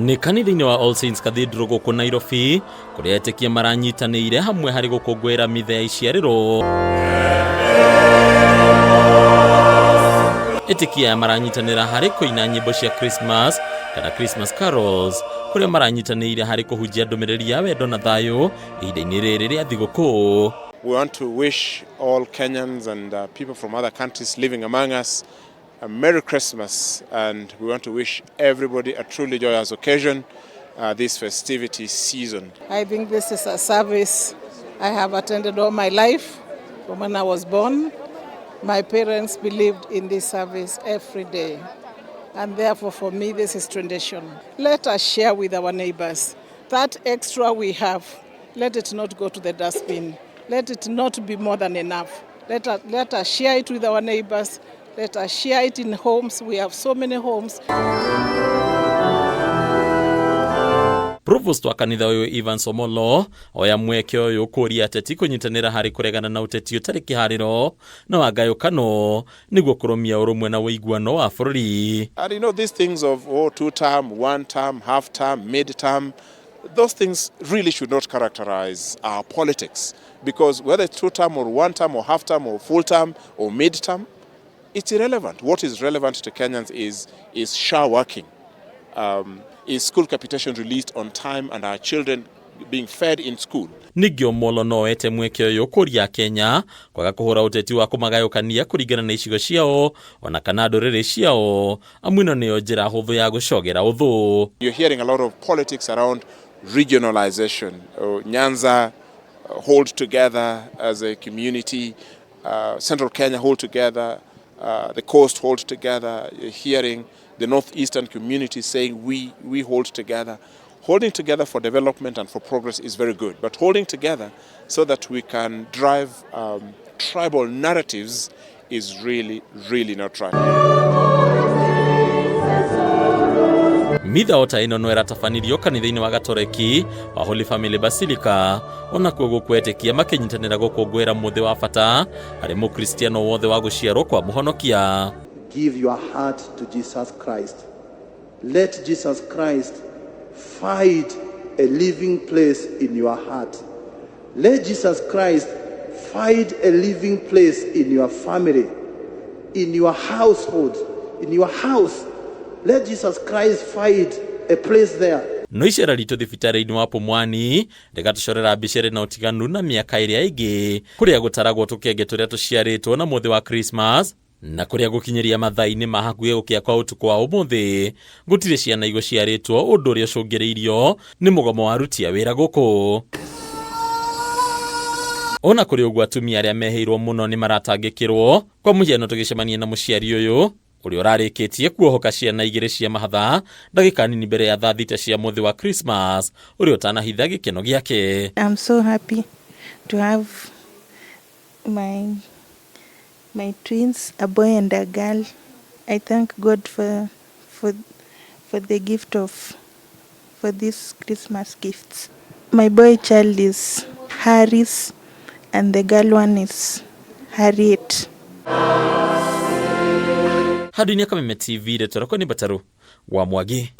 Nĩ kanitha-inĩ wa All Saints Cathedral gũkũ Nairobi, kũrĩa etĩkia maranyitanĩire hamwe harĩ gũkũngũĩra mitha ya iciarĩro. Etĩkia aya maranyitanĩra harĩ kũina nyĩmbo cia Christmas kana Christmas carols, kũrĩa maranyitanĩire harĩ kũhunjia ndũmĩrĩri ya wendo na thayũ ihinda-inĩ rĩrĩ rĩa thigũkũ. We want to wish all Kenyans and people from other countries living among us a Merry Christmas, and we want to wish everybody a truly joyous occasion this festivity season. I think this is a service I have attended all my life from when I was born. My parents believed in this service every day, and therefore for me this is tradition. Let us share with our neighbors. That extra we have, let it not go to the dustbin. Let it not be more than enough. Let us share it with our neighbors. Let us share it in homes. We have so many homes. Provost wa kanitha ũyũ Evans Omolo oya mweke ũyũ kũria ateti kũnyitanĩra harĩ kũregana na ũteti ũtarĩ kĩharĩro na wa ngayũkano nĩguo kũrũmia ũrũmwe na ũiguano wa bũrũri. And you know, these things of, oh, two term, one term, half term, mid term, those things really should not characterize our politics, because whether it's two term or one term or half term or full term or mid term, it's irrelevant. What is relevant to Kenyans is SHA working, is school capitation released on time and our children being fed in school. Ningĩ Omolo no ete mweke ũyũ kũria Kenya kwaga kũhũra ũteti wa kũmagayũkania kũringana na icigo ciao ona kana ndũrĩrĩ ciao, amu ĩno nĩyo njĩra hũthũ ya gũcogera ũthũ. You're hearing a lot of politics around regionalization. Nyanza hold together as a community, Central Kenya hold together, the coast hold together. You're hearing the northeastern community saying we hold together. Holding together for development and for progress is very good, but holding together so that we can drive tribal narratives is really, really not right. Mitha ota ĩno no ĩratabanirio kanitha-inĩ wa Gatoreki wa Holy Family Basilica, onakuo gũkwetĩkia makĩnyitanĩra gũkũngũĩra mũthĩ wa bata harĩ mũkristiano wothe wa gũciarwo kwa mũhonokia. Give your heart to Jesus Christ. Let Jesus Christ find a living place in your heart. Let Jesus Christ find a living place in your family, in your household, in your house. Let Jesus Christ find a place there. No icera ritũ thibitarĩ-inĩ wa Pumwani rĩgatũcorera mbica ĩrĩ na ũtiganu na mĩaka ĩrĩa ĩngĩ, kũrĩa gũtaragwo tũkenge tũrĩa tũciarĩtwo na mũthĩ wa Christmas, na kũrĩa gũkinyĩria mathaa-inĩ ma hakuhĩ gũkĩa kwa ũtukũ wa ũmũthĩ gũtirĩ ciana igũciarĩtwo, ũndũ ũrĩa ũcũngĩrĩirio nĩ mũgomo wa aruti a wĩra gũkũ. Ona kũrĩ ũguo, atumia arĩa mehĩirwo mũno nĩ maratangĩkĩrwo. Kwa mũhiano, tũgĩcemania na mũciari ũyũ ũrĩa ũrarĩkĩtie kuohoka ciana igĩrĩ cia mahatha ndagĩka nini mbere ya thaa 6 cia mũthĩ wa Christmas, ũrĩa ũtanahitha gĩkeno gĩake. I'm so happy to have my twins, a boy and a girl. I thank God for the gift of for these Christmas gifts. My boy child is Harris and the girl one is Harriet. Handũ-inĩ Kameme TV, rĩtwa rĩakwa nĩ Mbataru wa Mwangi.